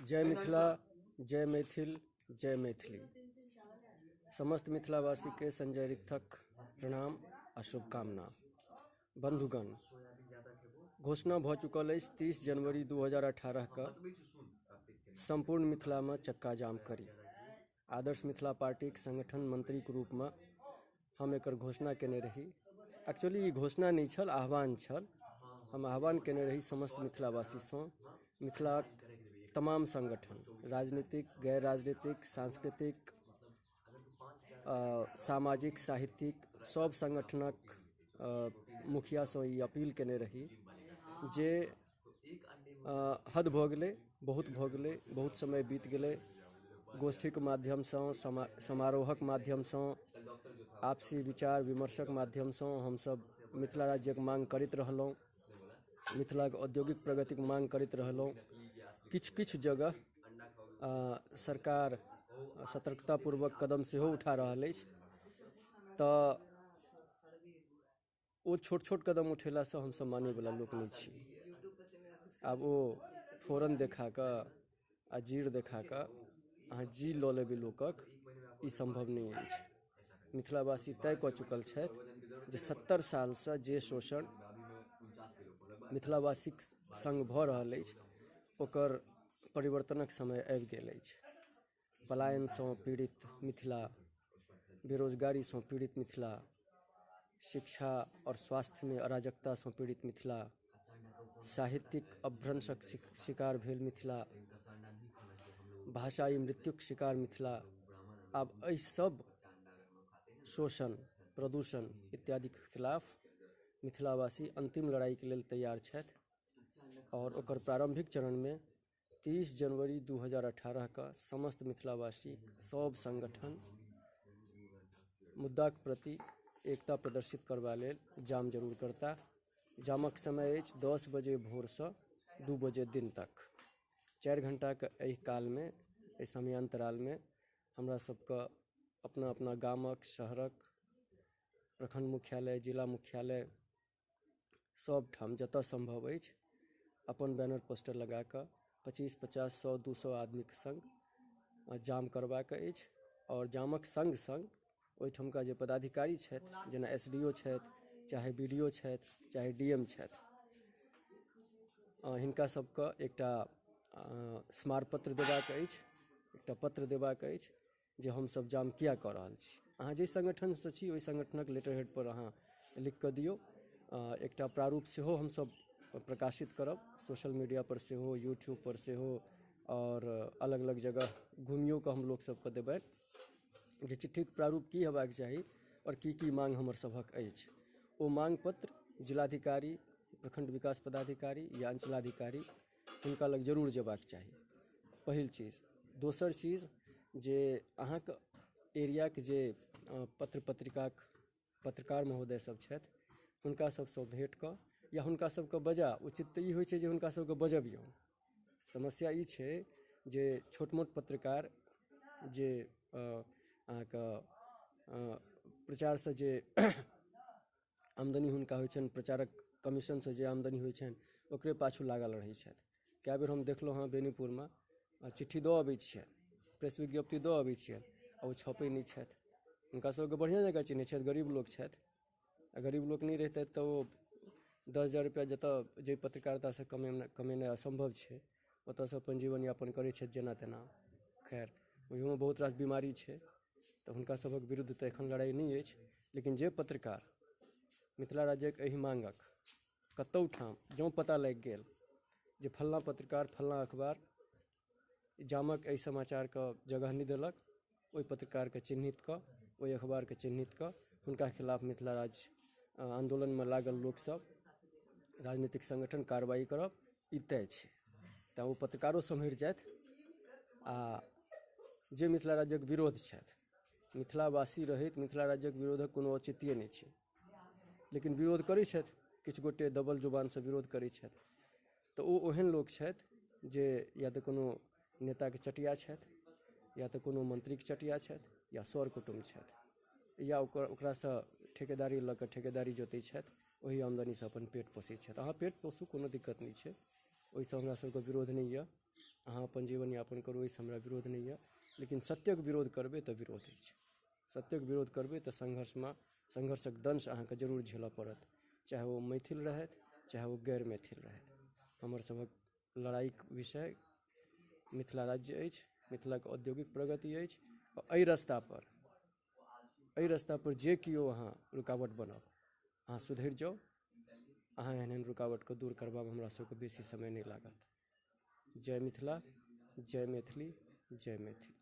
जय मिथिला, जय मैथिल, जय मैथिली। समस्त मिथिलावासी के संजय रिक्थक प्रणाम आ शुभकामना। बंधुगण, घोषणा भऽ चुकल अछि 30 जनवरी 2018 के सम्पूर्ण मिथिलामे चक्का जाम करी। आदर्श मिथिला पार्टीक संगठन मंत्रीके रूपमे हम एकर घोषणा केने रही। एक्चुअली ई घोषणा नहि छल, आह्वान छल। हम आह्वान केने रही समस्त मिथिलावासीसँ, मिथिलाक तमाम संगठन, राजनीतिक, गैर राजनीतिक, सांस्कृतिक, सामाजिक, साहित्यिक सब संगठनक मुखियासँ ई अपील केने रही जे हद भऽ गेलै, बहुत भऽ गेलै, बहुत समय बीत गेलै। गोष्ठीके माध्यमसँ, समारोहक माध्यमसँ, आपसी विचार विमर्शक माध्यमसँ हमसब मिथिला राज्यक मांग करैत रहलहुँ, मिथिलाके औद्योगिक प्रगतिक मांग करैत रहलहुँ। किछु किछु जगह सरकार सतर्कतापूर्वक कदम सेहो उठा रहल अछि, तऽ ओ छोट छोट कदम उठेलासँ हमसब मानैवला लोक नहि छी। आब ओ फोरन देखा कऽ आ जीर देखा कऽ अहाँ जी लऽ लेबै लोकक, ई सम्भव नहि अछि। मिथिलावासी तय कऽ चुकल छथि जे 70 सालसँ जे शोषण मिथिलावासीक सङ्ग भऽ रहल अछि ओकर परिवर्तनक समय आबि गेल अछि। पलायनसँ पीड़ित मिथिला, बेरोजगारीसँ पीड़ित मिथिला, शिक्षा आओर स्वास्थ्यमे अराजकतासँ पीड़ित मिथिला, साहित्यिक अपभ्रंशक शिकार भेल मिथिला, भाषाई मृत्युक शिकार मिथिला, आब एहि सब शोषण, प्रदूषण इत्यादिके खिलाफ मिथिलावासी अंतिम लड़ाइके लेल तैयार छथि। आओर ओकर प्रारंभिक चरणमे 30 जनवरी 2018 के समस्त मिथिलावासी सब संगठन मुद्दाके प्रति एकता प्रदर्शित करबा लेल जाम जरूर करता। जामक समय अछि 10 बजे भोरसँ 2 बजे दिन तक। 4 घंटाके एहि कालमे, एहि समयांतरालमे हमरा सबके अपना अपना गामक, शहरक, प्रखंड मुख्यालय, जिला मुख्यालय सब ठाम जतऽ सम्भव अछि अपन बैनर पोस्टर लगा कऽ 25, 50, 100, 200 आदमीके संग जाम करबाक अछि। आओर जामक संग संग ओहिठमका जे पदाधिकारी छथि, जेना SDO छथि, चाहे BDO छथि, चाहे DM छथि, हिनका सबके एकटा स्मारपत्र देबाक अछि, एकटा पत्र देबाक अछि जे हमसब जाम किया कऽ रहल छी। अहाँ जाहि संगठनसँ छी ओहि संगठनक लेटर हेड पर अहाँ लिख कऽ दियौ। एकटा प्रारूप सेहो हमसब प्रकाशित करब, सोशल मीडिया पर सेहो, यूट्यूब पर सेहो, आओर अलग अलग जगह घुमियो कऽ हम लोक सबके देबै जे चिट्ठीके प्रारूप की हेबाक चाही आओर की की मांग हमर सभक अछि। ओ मांग पत्र जिलाधिकारी, प्रखंड विकास पदाधिकारी या अंचलाधिकारी हुनका लग जरूर जेबाक चाही, पहिल चीज। दोसर चीज जे अहाँके एरियाके जे पत्र पत्रिकाक पत्रकार महोदय सब छथि हुनका सबसँ भेंट कऽ या हुनका सबके बजा, उचित तऽ ई होइ छै जे हुनका सबके बजबियौ। समस्या ई छै जे छोट मोट पत्रकार जे अहाँके प्रचारसँ जे आमदनी हुनका होइ छनि, प्रचारक कमीशनसँ जे आमदनी होइ छनि ओकरे पाछू लागल रहै छथि। कए बेर हम देखलहुँ हँ बेनीपुरमे चिट्ठी दऽ अबै छियनि, प्रेस विज्ञप्ति दऽ अबै छियनि आ ओ छपै नहि छथि। हुनका सबके बढ़िआँ जकाँ चिन्है छथि, गरीब लोक छथि, आ गरीब लोक नहि रहितथि तऽ ओ 10,000 रुपैआ जतऽ जाहि पत्रकारितासँ कमेनाइ असम्भव छै ओतऽसँ अपन जीवन यापन करै छथि जेना तेना। खैर, ओहियोमे बहुत रास बीमारी छै, तऽ हुनका सभक विरुद्ध तऽ एखन लड़ाइ नहि अछि, लेकिन जे पत्रकार मिथिला राज्यक एहि मांगक कतहु ठाम जँ पता लागि गेल जे फल्लाँ पत्रकार, फल्लाँ अखबार जामक एहि समाचारके जगह नहि देलक, ओहि पत्रकारके चिन्हित कऽ, ओहि अखबारके चिन्हित कऽ हुनका खिलाफ मिथिला राज्य आन्दोलनमे लागल लोकसब, राजनीतिक संगठन कार्रवाई करब, ई तय छै। तऽ ओ पत्रकारो सम्हरि जाथि आ जे मिथिला राज्यक विरोध छथि, मिथिलावासी रहैत मिथिला राज्यक विरोधक कोनो औचित्य नहि छै, लेकिन विरोध करै छथि किछु गोटे, दबल जुबानसँ विरोध करै छथि, तऽ ओ ओहन लोक छथि जे या तऽ कोनो नेताके चटिया छथि, या तऽ कोनो मंत्रीके चटिया छथि, या सर कुटुम्ब छथि, या ओकरासँ ठेकेदारी लऽ कऽ ठेकेदारी जोतै छथि, ओहि आमदनीसँ अपन पेट पोसै छथि। अहाँ पेट पोसू, कोनो दिक्कत नहि छै, ओहिसँ हमरा सबके विरोध नहि यऽ। अहाँ अपन जीवनयापन करू, ओहिसँ हमरा विरोध नहि यऽ, लेकिन सत्यक विरोध करबै तऽ विरोध अछि। सत्यक विरोध करबै तऽ संघर्षमे संघर्षक दंश अहाँके जरूर झेलऽ पड़त, चाहे ओ मैथिल रहथि चाहे ओ गैर मैथिल रहथि। हमर सभक लड़ाइके विषय मिथिला राज्य अछि, मिथिलाके औद्योगिक प्रगति अछि। एहि रास्ता पर जे केओ अहाँ रुकावट बनब, अहाँ सुधरि जाउ। अहाँ एहन एहन रुकावटके दूर करबामे हमरा सबके बेसी समय नहि लागत। जय मिथिला, जय मैथिली, जय मैथिल।